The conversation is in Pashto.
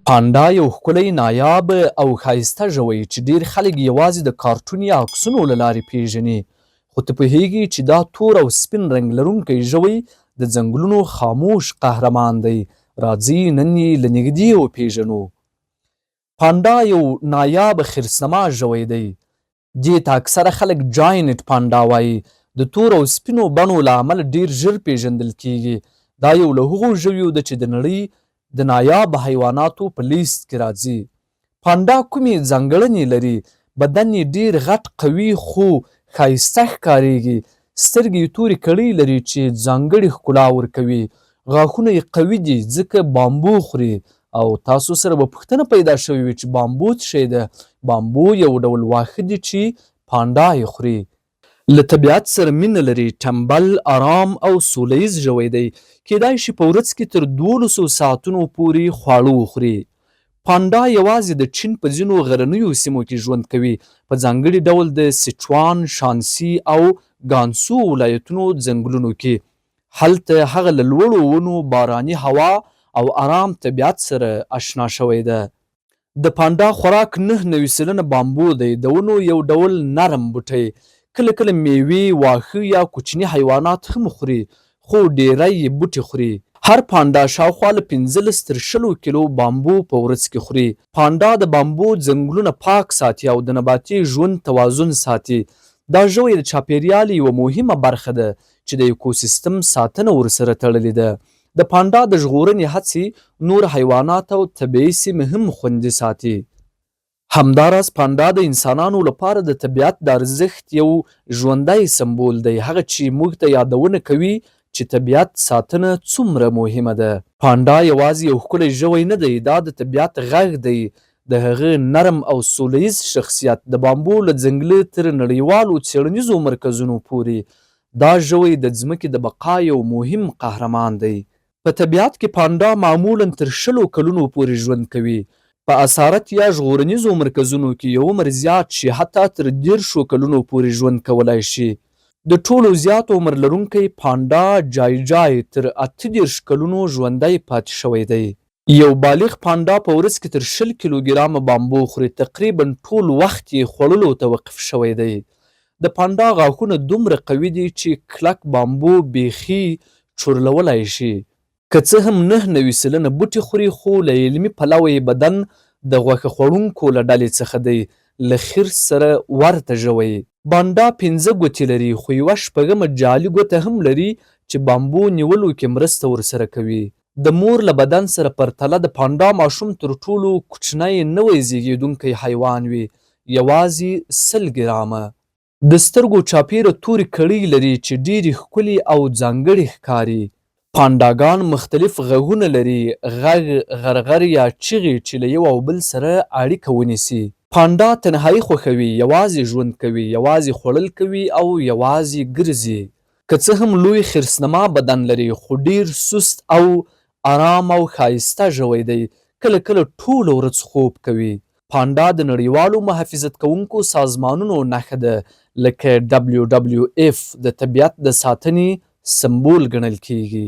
پانډا یو ښکلی، نایاب او ښایسته ژوی چې ډېر خلک یې یوازې د کارټون یا عکسونو له لارې پېژني. خو ته پوهېږې چې دا تور او سپین رنګ لرونکی ژوی د ځنګلونو خاموش قهرمان دی؟ راځئ نن یې له نږدې وپېژنو. پانډا یو نایاب خرسنما ژوی دی. دې ته اکثره خلک جاینټ پانډا وايي. د تور او سپینو بڼو له امله ډېر ژر پېژندل کېږي. دا یو له هغو ژویو ده چې د نړۍ د نایابه حیواناتو په لیست کې راځي. پانډا کومې ځانګړنې لري؟ بدن یې ډېر غټ، قوي خو ښایسته ښکارېږي. سترګې یې تورې کړۍ لري چې ځانګړې ښکلا ورکوي. غاښونه یې قوي دي ځکه بامبو خوري. او تاسو سره به پوښتنه پیدا شوې وي چې بامبو څه شی ده؟ بامبو یو ډول واښه دي چې پانډا یې خوري. له طبیعت سره مینه لري، ټنبل، ارام او سوله ییز ژوی دی، کیدای شي په ورځ کې تر دولسو ساعتونو پورې خواړه وخوري. پانډا یوازې د چین په ځینو غرنیو سیمو کې ژوند کوي، په ځانګړي ډول د سیچوان، شانسي او ګانسو ولایتونو ځنګلونو کې. هلته هغه له لوړو ونو، باراني هوا او ارام طبیعت سره اشنا شوی ده. د پانډا خوراک 99% بامبو دی، د ونو یو ډول نرم بوټی. کله کله مېوې، واښه یا کوچني حیوانات هم خوري، خو ډېری یې بوټي خوري. هر پانډا شاوخوا له 15 تر شلو کیلو بامبو په ورځ کې خوري. پانډا د بامبو ځنګلونه پاک ساتي او د نباتي ژوند توازن ساتي. دا ژوی د چاپېریال یوه مهمه برخه ده چې د ایکوسیستم ساتنه ورسره تړلې ده. د پانډا د ژغورنې هڅې نور حیوانات او طبیعي سیمې هم خوندي ساتي. همداراز پانډا د انسانانو لپاره د طبیعت د ارزښت یو ژوندی سمبول دی، هغه چې موږ ته یادونه کوي چې طبیعت ساتنه څومره مهمه ده. پانډا یوازې یو ښکلی ژوی نه دی، دا د طبیعت غږ دی. د هغه نرم او سوله ییز شخصیت د بامبو له ځنګله تر نړیوالو څېړنیزو مرکزونو پورې، دا ژوی د ځمکې د بقا یو مهم قهرمان دی. په طبیعت کې پانډا معمولاً تر شلو کلونو پورې ژوند کوي. په اسارت یا ژغورنیزو مرکزونو کې یې عمر زیات شي، حتی تر دېرشو کلونو پورې ژوند کولای شي. د ټولو زیات عمر لرونکی پانډا جای جای تر 38 کلونو ژوندی پاتې شوی دی. یو بالغ پانډا په ورځ کې تر 20 کیلوګرامه بامبو خوري، تقریباً ټول وخت یې خوړلو ته وقف شوی دی. د پانډا غاښونه دومره قوي دي چې کلک بامبو بیخي چورلولای شي. که څه هم 99% بوټي خوري، خو له علمي پلوه یې بدن د غوښه خوړونکو له ډلې څخه دی، له خرس سره ورته ژوی. بانډا پنځه ګوتې لري، خو یوه شپږمه جعلي ګوته هم لري چې بامبو نیولو کې مرسته ورسره کوي. د مور له بدن سره پرتله د پانډا ماشوم تر ټولو کوچنی نوی زېږېدونکی حیوان وي، یوازې 100 ګرامه. د سترګو چاپېره تورې کړۍ لري چې ډېرې ښکلې او ځانګړې ښکاري. پانډاګان مختلف غږونه لري، غږ، غرغر یا چیغې چې له یو او بل سره اړیکه ونیسي. پانډا تنهايي خوښوي، یوازې ژوند کوي، یوازې خوړل کوي او یوازې ګرځي. که څه هم لوی خرسنما بدن لري، خو ډېر سست او ارام او ښایسته ژوی دی، کله کله ټوله ورځ خوب کوي. پانډا د نړیوالو محافظت کوونکو سازمانونو نښه ده، لکه WWF، د طبیعت د ساتنې سمبول ګڼل کېږي.